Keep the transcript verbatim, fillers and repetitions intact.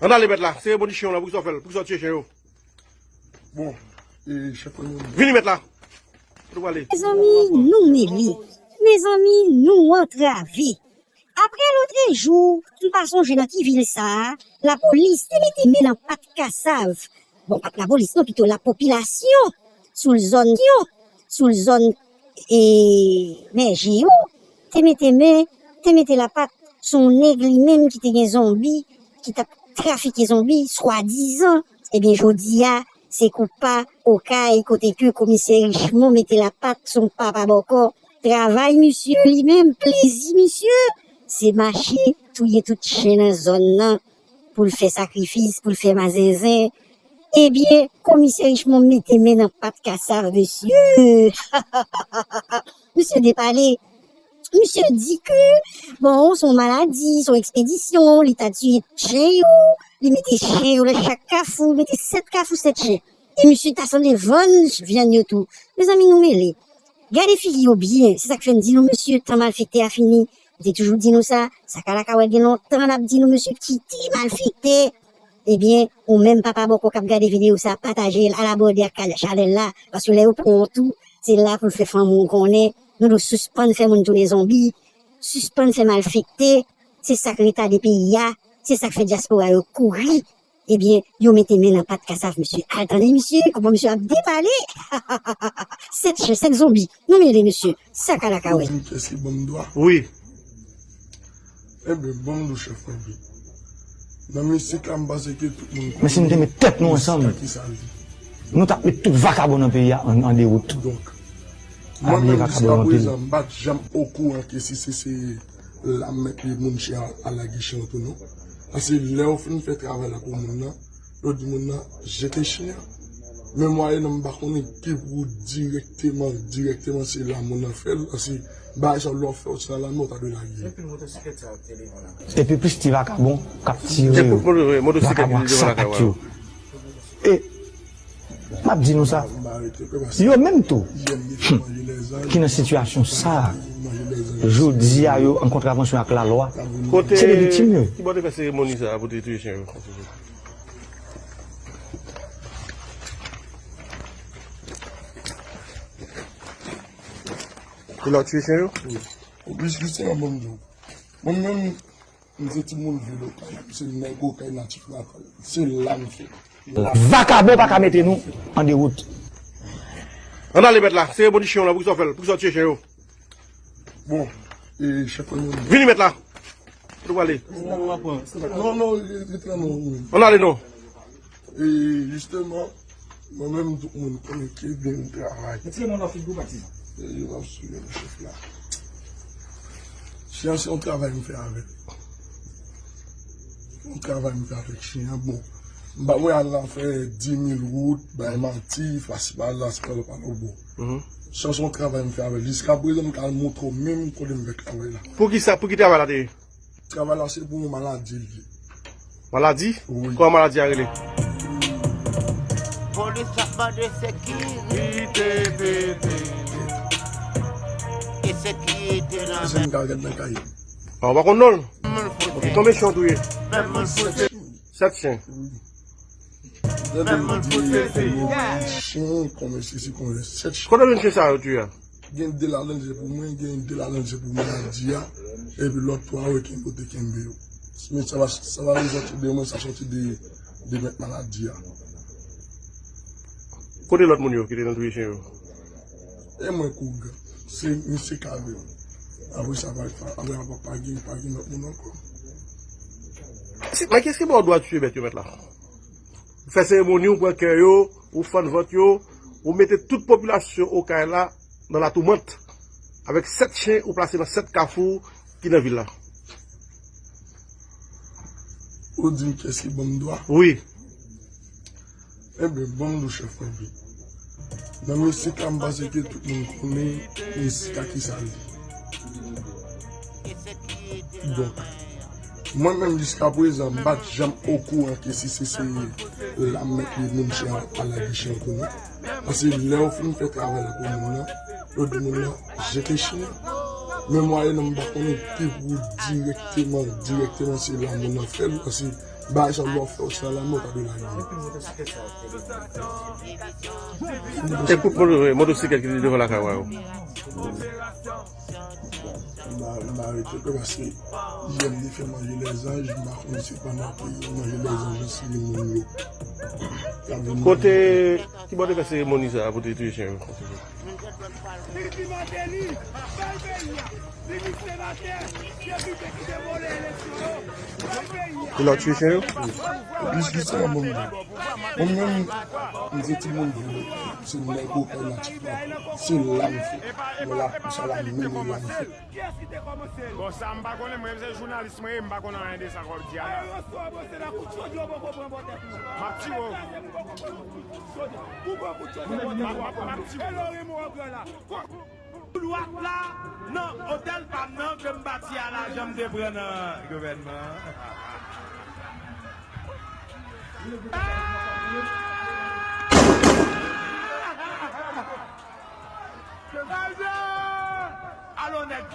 Ann ale mèt la, seremoni chen yo la, poukisa w fè l? Poukisa w tiye chen yo? Bon, e, chèf mwen. Vini mèt la. Kote w prale? Mezanmi, nou mele. Mezanmi, nou antrave. Apre lotrejou, m pa sonje nan ki vil sa a, lapolis te mete men nan pat Kasav. Bon, pa t lapolis non, pito lapopilasyon sou l zòn, sou l zòn, e, Mèje yo, te mete men, te mete lapat sou yon nèg li menm ki te gen zonbi, ki t ap trafike zonbi, swadizan. Ebyen, jodi a, se koupa Okay, kote ke komisè Richemond mete lapat sou papa bòkò. Travay misye li menm, plezi misye, se mache touye tout chen nan zòn nan pou l fè sakrifis, pou l fè mazenzen. Ebyen, komisè Richemond mete men nan pat Kasav, mesye. Misye depale. Misye di ke, bon, se yon maladi, se yon ekspedisyon, li ta tiye chen yo, li mete chen yo nan chak kafou, mete sèt kafou, sèt chen. E misye ta sanble vann vyann yo tou. Mezanmi, nou mele. Gade figi yo byen, se sa k fè m di nou, mesye, tan malfektè a fini. M te toujou di nou sa, sa ka la ka wè gen lontan n ap di nou, mesye, kite malfektè. Ebyen, ou menm papa bòkò k ap gade videyo sa, pataje l, al abòne ak chanèl la, paske lè yo pran w tou, se la pou l fè fanmi w konnen, nou dwe sispann fè moun tounen zonbi, sispann fè malfektè, se sa k retade peyi a, se sa k fè dyaspora yo kouri. Ebyen, yo mete men nan pat Kasav, mesye. Al tande misye, kòman misye ap depale. Sèt chen, sèt zonbi. Nou mele, mesye. Sa ka la ka wè. Ou di m kiyès ki ban m dwa? Wi. Enben, ban m di w, chèf kanpe. Nan mistik la, m panse ke tout moun konnen. Men si nou te met tèt nou ansanm, nou t ap met tout vakabon nan peyi a an, an dewout. Donk, mwen menm, jiska prezan, m pa t janm okouran ke si se, se la m mèt li moun chen a, al lage chen an tou non. Paske lè yo fin fè travay la pou moun nan, yo di moun nan jete chen an. Men mwayennan m pa konnen ki pou dirèkteman, dirèkteman se la moun nan fè l, paske bagay sa lè w fè w se nan lame w ta dwe lage. Epi plis ti vakabon k ap tire yo, vakabon ak sapat yo. E m ap di nou sa, yo menm tou, hmm, ki nan sitiyasyon sa a, jodi a yo an kontravansyon ak lalwa, se de viktim yo ye. Ki bò te fè seremoni sa a pou te touye chen yo? Pou la tiye chen yo? Wi. Ou plis ki se yon bon jou. Mwen menm, m se timoun vil Okay, m se nèg Okay natif natal. Se la m fèt. Vakabon pa ka mete nou an dewout. Ann ale mèt la, seremoni chen yo la, poukisa w fè l? Poukisa w tiye chen yo? Bon, e, chèf mwen. Vini mèt la. Kote w prale? Non, non, rete la non. Ann ale non. E, jisteman, mwen menm, tout moun konnen ke gen travay. Retire men w nan figi w, patizan. E, yo ap swiv chèf la. Chen an, se yon travay m fè avè l. Yon travay m fè avèk chen an, bon. M pa mwen al la fè di mil wout, bay manti, fasi pa la, se pa la, pa la, bon. Mhm. Chen an, se yon travay m fè avè l. Jiska prezan, m ka al montre w menm kote m fè travay la. Pou ki sa, pou ki travay la te ye? Travay la se pou yon maladi l ye. Maladi? Wi. Kòman maladi a rele? Polis ap mande sekirite, bebe. E sekirite nan men. Se m ka gad nan kay. A, w pa konn non l? Moun foute. Ok, konbyen chen w touye? Menm moun foute. Sèt chen. Wi. Chen, konbyen sesi, konbyen sèt chen. Kote w jwenn chen sa yo touye a? Gen de ladan l se pou mwen, gen de ladan l se pou maladi a, epi lòt twa yo kenbe, yo te kenbe yo. Men sa va, sa va vin sòti de mwen, sa sòti de, de mèt maladi a. Kote lòt moun yo ki te nan touye chen yo? E mwen koug, se misye k avè m. Apre sa, pa, pa, apre sa, pa, pa gen, pa gen lòt moun ankò. Men kiyès ki ba w dwa tiye bèt yo mèt la? Ou fè seremoni, ou pran kè yo, ou fann vant yo, ou mete tout popilasyon Okay la nan latoumant. Avèk sèt chen ou plase nan sèt kafou ki nan vil la. Ou di m kiyès ki ban m dwa? Wi. Enben, ban m di w chèf kanpe. Nan mistik la, m panse ke tout moun konnen mistik la ki sa l ye. Donk, mwen menm jiska prezan, m pa t janm okouran ke si se, se la m mèt li moun chen an al lage chen an tou non. Paske lè yo fin fè travay la pou moun nan, yo di moun nan jete chen an. Men mwayennan m pa konnen ki pou dirèkteman, dirèkteman se la moun nan fè l, paske Bagay sa w fè w sa la, mwen pa de la gen. E pou moto-, motosiklèt ki te devan lakay ou a yo? M pa, m pa rete kò paske yè m te fè manje lèzanj, m pa konnen se pandan ke yo manje lèzanj yo siye moun yo. Kote, kibò te fè seremoni sa a pou te touye chen yo? Li di Martelly, bay peyi a. Li di senatè, depite ki te vòlè eleksyon yo, bay peyi a. Pou l ap touye chen yo? Wi. Jis, jis sa, mwen menm, mwen menm, m se timoun vre. Se nèg opè natif la. Se la m fèt. Mwen la, pou sa la, m mennen la m fèt. Kiyès ki te kòmanse l? Bon, sa m pa konnen, mwen se jounalis mwen ye, m pa konn anyen de sa k w ap di a la. Aéroport, bon, se nan kout chodye w poko pran bò tèt mwen. M ap tiye w. Ou pran kout chodye bò tèt mwen. M ap, m ap tiye w. E lò renmen w ap pran la. Dwat la, nan otèl pa m nan, ke m pati a lajan m te pran nan gouvènman an. Alò, nèg